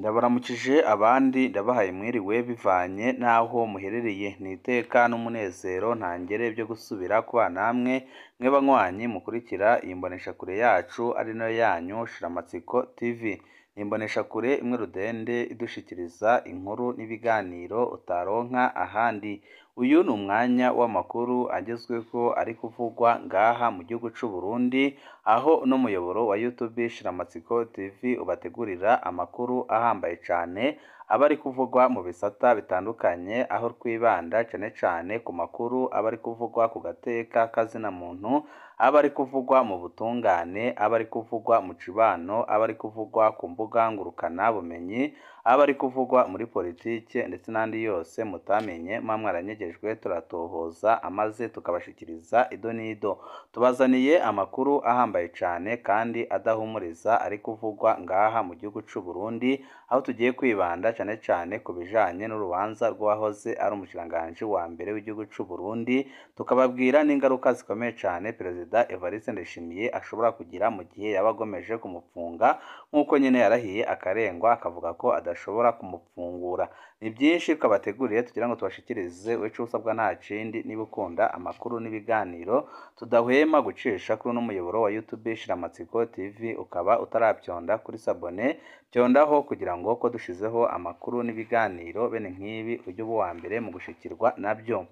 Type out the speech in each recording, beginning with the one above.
Ndabaramukije abandi ndabahaye mwiriwe bivanye n'aho muherereye, ni iteka n'umunezero ntangere byo gusubira kubana namwe mwe banywanyi mukurikira iyi mboneshakure yacu ari nayo yanyu Shiramatsiko TV. Ni imboneshakure imwe rudende idushikiriza inkuru n'ibiganiro utaronka ahandi. Uyu ni umwanya w'amakuru agezweho ari kuvugwa ngaha mu gihugu c'u Burundi, aho n'umuyoboro wa YouTube Shiramatsiko TV ubategurira amakuru ahambaye cane aba ari kuvugwa mu bisata bitandukanye, aho twibanda cane cane ku makuru aba ari kuvugwa ku gateka k'azina muntu, aba ari kuvugwa mu butungane, aba ari kuvugwa mu cibano, aba ari kuvugwa ku mbuga ngurukana bumenyi, aba ari kuvugwa muri politike ndetse n'andi yose mutamenye muba mwaranyegejwe, turatohoza amaze tukabashikiriza ido n'ido. Tubazaniye amakuru ahambaye cane kandi adahumuriza ari kuvugwa ngaha mu gihugu c'u Burundi, aho tugiye kwibanda cane cane ku bijanye n'urubanza rw'uwahoze ari umushikiranganji wa mbere w'igihugu c'u Burundi, tukababwira n'ingaruka zikomeye cane Perezida Evariste Ndayishimiye ashobora kugira mu gihe yaba agomeje kumupfunga nk'uko nyene yarahiye akarengwa akavuga ko adashobora kumupfungura. Ni byinshi twabateguriye tugira ngo tubashikirize, weco usabwa nta kindi niba ukunda amakuru n'ibiganiro tudahwema gucisha kuri uno muyoboro wa YouTube Shiramatsiko TV, ukaba utaravyonda kuri sabone, vyondaho kugira ngo ko dushizeho amakuru n'ibiganiro bene nk'ibi ujye uba uwa mbere mu gushikirwa nabyo.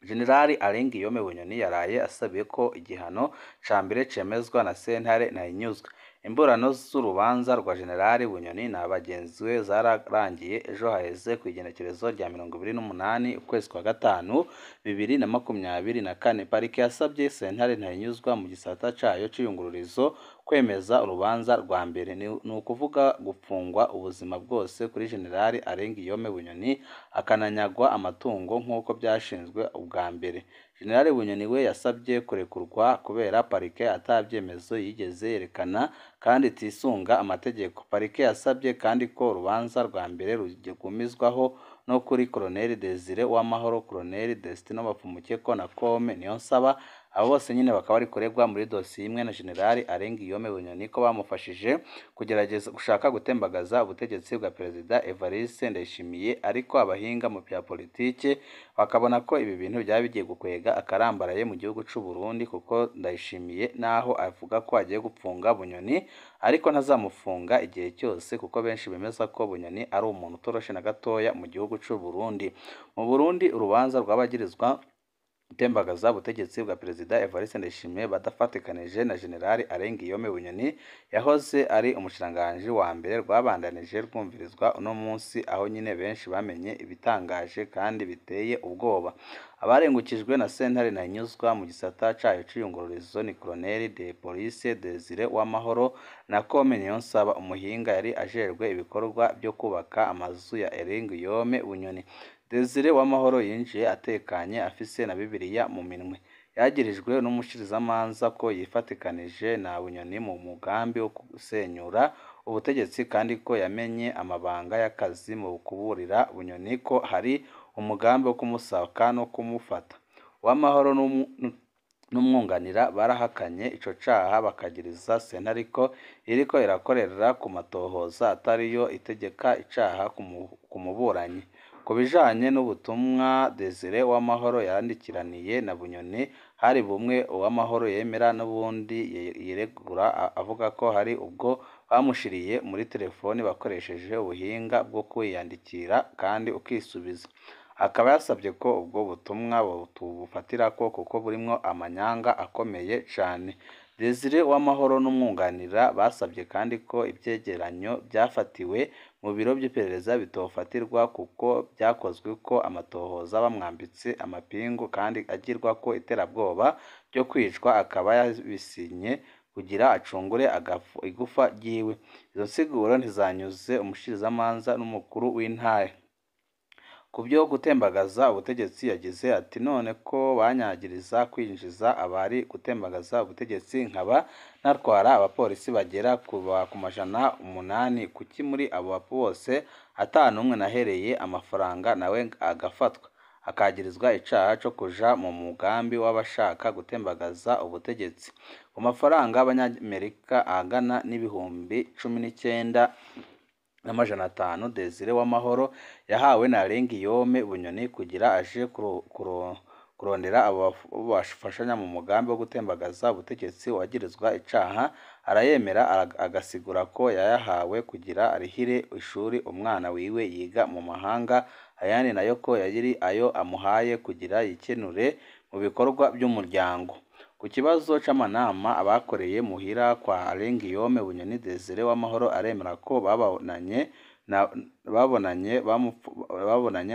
Jenerali Alain Guillaume Bunyoni yaraye asabiye ko igihano ca mbere cemezwa na sentare Ntahinyuzwa. Imburano z'urubanza rwa Jenerali Bunyoni na bagenzi we zararangiye ejo haheze kw'igenekerezo rya 28 ukwezi kwa gatanu 2024. Parike yasabye sentare Ntahinyuzwa mu gisata cayo c'iyungururizo kwemeza urubanza rwa mbere, ni ukuvuga gupfungwa ubuzima bwose kuri Jenerali Alain Guillaume Bunyoni akananyagwa amatungo nk'uko byashinzwe ubwa mbere. Jenerali Bunyoni we yasabye kurekurwa kubera parike atabyemezo yigeze yerekana kandi itisunga amategeko. Parike yasabye kandi ko urubanza rwa mbere rugumizwaho no kuri Colonel Desire Uwamahoro, Colonel Destino Bapfumukeko na Kome Niyonsaba. Abo bose nyine bakaba bari kuregwa muri dosiye imwe na Jenerali Alain Guillaume Bunyoni ko bamufashije kugerageza gushaka gutembagaza ubutegetsi bwa Perezida Evariste Ndayishimiye, ariko abahinga mu bya politike bakabona ko ibi bintu byaba bigiye gukwega akarambaraye mu gihugu c'u Burundi, kuko Ndayishimiye naho avuga ko agiye gupfunga Bunyoni ariko ntazamufunga igihe cyose, kuko benshi bemeza ko Bunyoni ari umuntu utoroshe na gatoya mu gihugu c'u Burundi. Mu Burundi urubanza rw'abagirizwa gutembagaza ubutegetsi bwa Perezida Evariste Ndayishimiye badafatikanije na Jenerali Alain Guillaume Bunyoni yahoze ari umushikiranganji wa mbere rwabandanije rwumvirizwa uno munsi, aho nyine benshi bamenye ibitangaje kandi biteye ubwoba. Abarengukijwe na sentare Ntahinyuzwa mu gisata cayo c'iyungururizo ni Colonel de Police Desire Uwamahoro na Kome Niyonsaba, umuhinga yari ajejwe ibikorwa byo kubaka amazu ya Alain Guillaume Bunyoni. Desire Uwamahoro yinjiye atekanye afise na Bibiliya mu minwe. Yagirijwe n'umushikirizamanza ko yifatikanije na Bunyoni mu mugambi wo gusenyura ubutegetsi, kandi ko yamenye amabanga y'akazi mu kuburira Bunyoni ko hari umugambi wo kumusaka no kumufata. Uwamahoro n'umwunganira barahakanye ico caha, bakagiriza sentare ko iriko irakorera ku matohoza atariyo itegeka icaha ku muburanyi. Ku bijanye n'ubutumwa Desire Uwamahoro yandikiraniye na Bunyoni, hari bumwe Uwamahoro yemera n'ubundi yiregura avuga ko hari ubwo bamushiriye muri telefoni bakoresheje ubuhinga bwo kwiyandikira kandi ukisubiza. Akaba yasabye ko ubwo butumwa tubufatirako kuko burimwo amanyanga akomeye cane. Desire Uwamahoro n'umwunganira basabye kandi ko ivyegeranyo vyafatiwe mu biro vy'iperereza bitofatirwa kuko vyakozwe ko amatohoza bamwambitse amapingu kandi agirwako iterabwoba ryo kwicwa, akaba yabisinye kugira acungure igufa ryiwe. Izo nsiguro ntizanyuze umushikirizamanza n'umukuru w'intara. Ku byo gutembagaza ubutegetsi yagize ati: none ko banyagiriza kwinjiza abari gutembagaza ubutegetsi nkaba natwara abapolisi bagera ku 800, kuki muri abo bose ata n'umwe nahereye amafaranga nawe agafatwa akagirizwa icaha co kuja mu mugambi w'abashaka gutembagaza ubutegetsi? Ku mafaranga y'abanyamerika angana n'ibihumbi 19 500 Desire Uwamahoro yahawe na Alain Guillaume Bunyoni kugira aje kurondera abo bafashanya mu mugambi wo gutembagaza ubutegetsi. Uwagirizwa icaha arayemera, agasigura ko yayahawe kugira arihire ishuri umwana wiwe yiga mu mahanga, ayandi nayo ko yari ayo amuhaye kugira yikenure mu bikorwa by'umuryango. Ku kibazo c'amanama abakoreye muhira kwa Alain Guillaume Bunyoni, Desire Uwamahoro aremera ko babonanye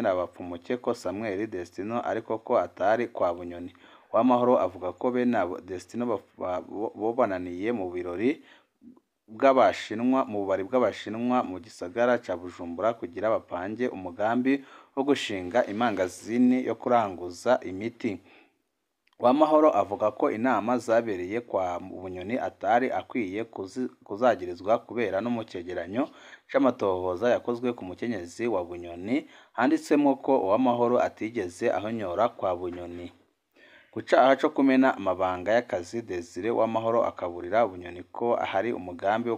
na Bapfumukeko Samuel Destino, ariko ko atari kwa Bunyoni. Uwamahoro avuga ko bene abo Destino bobonaniye mu birori bw'Abashinwa, mu bubari bw'Abashinwa mu gisagara ca Bujumbura kugira bapange umugambi wo gushinga imangazini yo kuranguza imiti. Uwamahoro avuga ko inama zabereye kwa Bunyoni atari akwiye kuzagirizwa kubera no mu cegeranyo c'amatohoza yakozwe ku mukenyezi wa Bunyoni handitsemwo ko Uwamahoro atigeze ahonyora kwa Bunyoni. Ku caha co kumena amabanga y'akazi, Desire Uwamahoro akaburira Bunyoni ko hari umugambi wo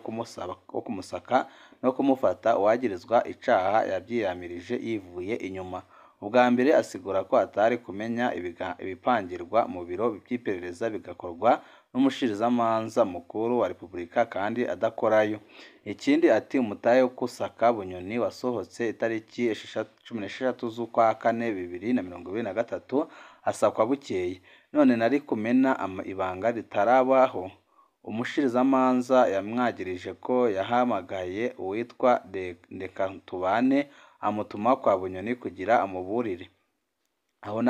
kumusaka no kumufata. Uwagirizwa icaha yavyiyamirije yivuye inyuma. Ubwa mbere asigura ko atari kumenya ibipangirwa mu biro vy'iperereza bigakorwa n'umushikirizamanza mukuru wa Repubulika kandi adakorayo. Ikindi ati umutahe wo gusaka Bunyoni wasohotse itariki 16 z'ukwa kane 2023, asakwa bukeye. None nari kumena ibanga ritarabaho? Umushikirizamanza yamwagirije ko yahamagaye uwitwa Ndekatubane amutuma kwa Bunyoni kugira amuburire. Aho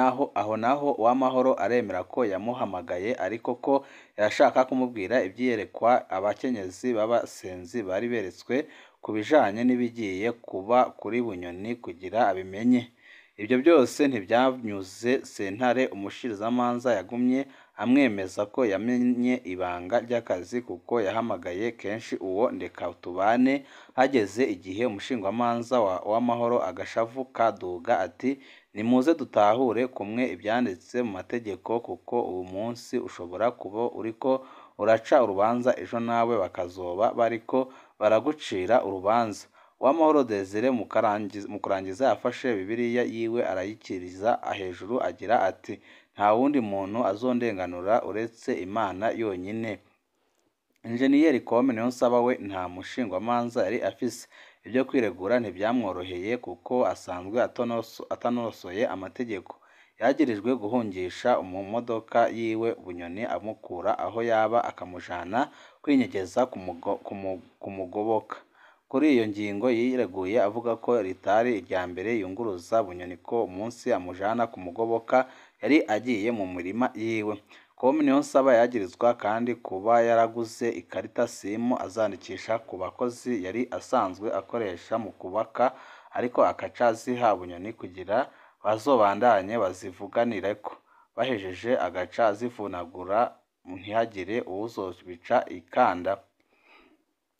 naho Uwamahoro aremera ko yamuhamagaye, ariko ko yashaka kumubwira ivyiyerekwa abakenyezi b'abasenzi bari beretswe ku bijanye n'ibigiye kuba kuri Bunyoni kugira abimenye. Ivyo byose ntivyanyuze sentare. Umushikirizamanza yagumye amwemeza ko yamenye ibanga ry'akazi kuko yahamagaye kenshi uwo Ndekatubane. Hageze igihe umushingwamanza wa Uwamahoro agashavu kaduga ati nimuze dutahure kumwe ivyanditse mu mategeko, kuko uwu munsi ushobora kuba uriko uraca urubanza, ejo nawe bakazoba bariko baragucira urubanza. Uwamahoro Desire mu kurangiza yafashe Bibiliya yiwe arayikiriza hejuru agira ati nta wundi muntu azondenganura uretse Imana yonyine. Enjeniyeri Kome Niyonsaba we nta mushingwamanza yari afise. Ibyo kwiregura ntivyamworoheye kuko asanzwe atanonosoye amategeko. Yagirijwe guhungisha mu modoka yiwe Bunyoni amukura aho yaba akamujana kwinyegeza kumugoboka. Kuri iyo ngingo yireguye avuga ko ritari irya mbere yunguruza Bunyoni, ko umunsi amujana kumugoboka yari agiye mu mirima yiwe. Kome Niyonsaba yagirizwa kandi kuba yaraguze ikarita simu azandikisha ku bakozi yari asanzwe akoresha mu kubaka, ariko akaca aziha Bunyoni kugira bazobandanye bazivuganireko. Bahejeje agaca azivunagura ntihagire uwuzobica ikanda.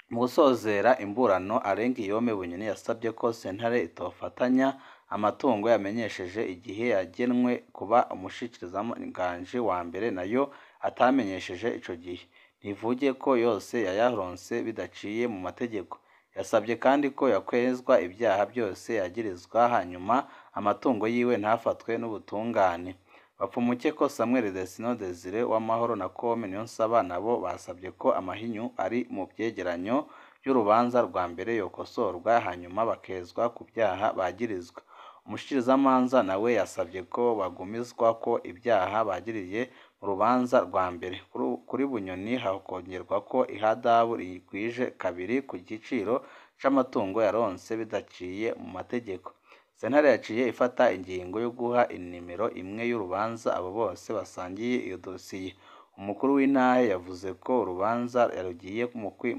Mu gusozera imburano, Alain Guillaume Bunyoni yasabye ko sentare itofatanya amatungo yamenyesheje igihe yagenwe kuba umushikiranganji wa mbere nayo atamenyesheje ico gihe, ntivuge ko yose yayaronse bidaciye mu mategeko. Yasabye kandi ko yakwezwa ibyaha byose yagirizwa, hanyuma amatungo yiwe ntafatwe n'ubutungane. Bapfumukeko Samuel Destino, Desire Uwamahoro na Kome Niyonsaba nabo basabye ko amahinyu ari mu vyegeranyo by'urubanza rwa mbere yokosorwa, hanyuma bakezwa ku byaha bagirizwa. Umushikirizamanza nawe yasabye ko bagumizwa ko ibyaha bagiriye mu rubanza rwa mbere. Kuri Bunyoni hakongerwa ko ihadabu rikwije kabiri ku giciro c'amatungo yaronse bidaciye mu mategeko. Sentare yaciye ifata ingingo yo guha inimero imwe y'urubanza abo bose basangiye iyo dosiye. Umukuru w'intahe yavuze ko urubanza yarugiye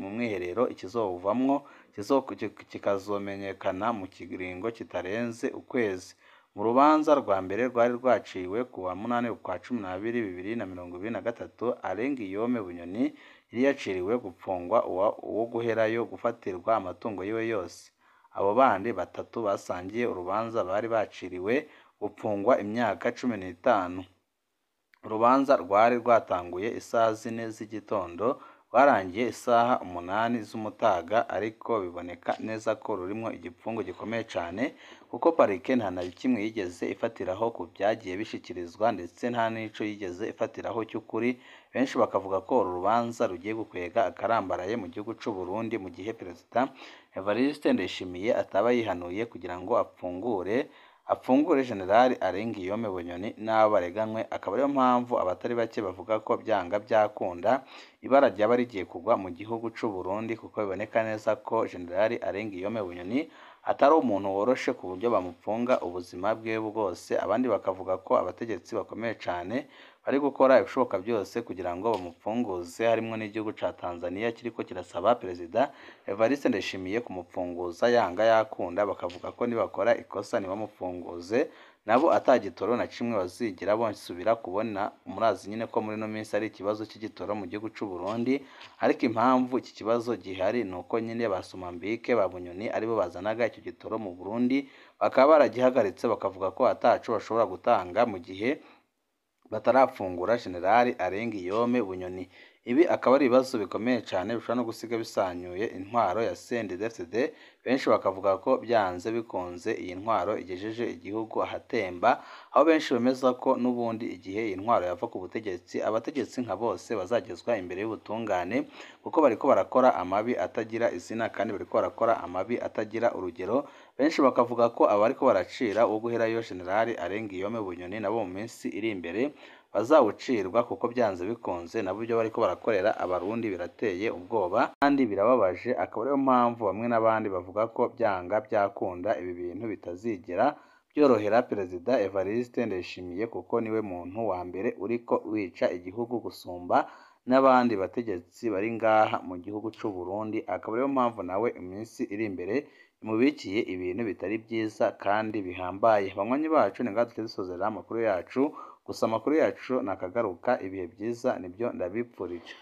mu mwiherero, ikizovamwo kikazomenyekana mu kiringo kitarenze ukwezi. Mu rubanza rwa mbere rwari rwaciwe ku wa 8 ukwa 12 2023, Alain Guillaume Bunyoni yari yaciriwe gupfungwa uwo guherayo gufatirwa amatungo yiwe yose. Abo bandi batatu basangiye urubanza bari baciriwe gupfungwa imyaka 15. Urubanza rwari rwatanguye isaha 4 z'igitondo rwarangiye isaha 8 z'umutaga, ariko biboneka neza ko rurimwo igipfungu gikomeye cane, kuko parike nta na kimwe yigeze ifatiraho ku vyagiye bishikirizwa, ndetse nta n'ico yigeze ifatiraho cy'ukuri. Benshi bakavuga ko uru rubanza rugiye gukwega akarambaraye mu gihugu c'u Burundi, mu gihe Perezida Evariste Ndayishimiye ataba yihanuye kugira ngo apfungure General Alain Guillaume Bunyoni n'abo bareganywe. Akaba ariyo mpamvu abatari bake bavuga ko byanga byakunda ibara ryaba rigiye kugwa mu gihugu c'u Burundi, kuko biboneka neza ko General Alain Guillaume Bunyoni atari umuntu woroshe ku buryo bamupfunga ubuzima bwe bwose. Abandi bakavuga ko abategetsi bakomeye cane bari gukora ibishoboka byose kugira ngo bamupfunguze, harimwo n'igihugu ca Tanzania kiriko kirasaba Perezida Evariste Ndayishimiye kumupfunguza yanga yakunda. Bakavuga ko nibakora ikosa ntibamupfunguze nabo atagitoro na kimwe bazigira bonsubira kubona. Murazi nyine ko muri ino minsi ari ikibazo cy'igitoro mu gihugu c'u Burundi, ariko impamvu iki kibazo gihari ni uko nyine ba Somambike ba Bunyoni aribo bazanaga icyo gitoro mu Burundi, bakaba baragihagaritse, bakavuga ko ataco bashobora gutanga mu gihe batarafungura General Alain Guillaume Bunyoni. Ibi akaba ari ibibazo bikomeye cane bishobora no gusiga bisanyuye intwaro ya CNDD-FDD. Benshi bakavuga ko byanze bikunze iyi ntwaro igejeje igihugu ahatemba, aho benshi bemeza ko n'ubundi igihe iyi ntwaro yava ku butegetsi, abategetsi nka bose bazagezwa imbere y'ubutungane, kuko bariko barakora amabi atagira izina kandi bariko barakora amabi atagira urugero. Benshi bakavuga ko abariko baracira uwo guherayo General Alain Guillaume Bunyoni nabo mu minsi iri imbere bazawucirwa, kuko byanze bikunze nabo ibyo bariko barakorera abarundi birateye ubwoba kandi birababaje. Akaba ariyo mpamvu bamwe n'abandi bavuga ko byanga byakunda ibi bintu bitazigera byorohera Perezida Evariste Ndayishimiye, kuko niwe muntu wa mbere uriko wica igihugu gusumba n'abandi bategetsi bari ngaha mu gihugu c'u Burundi. Akaba ariyo mpamvu nawe iminsi iri imbere imubikiye ibintu bitari byiza kandi bihambaye. Banywanyi bacu, ni ngaha duce dusozera amakuru yacu. Gusa amakuru yacu nakagaruka. Ibihe byiza nibyo ndabipfurije.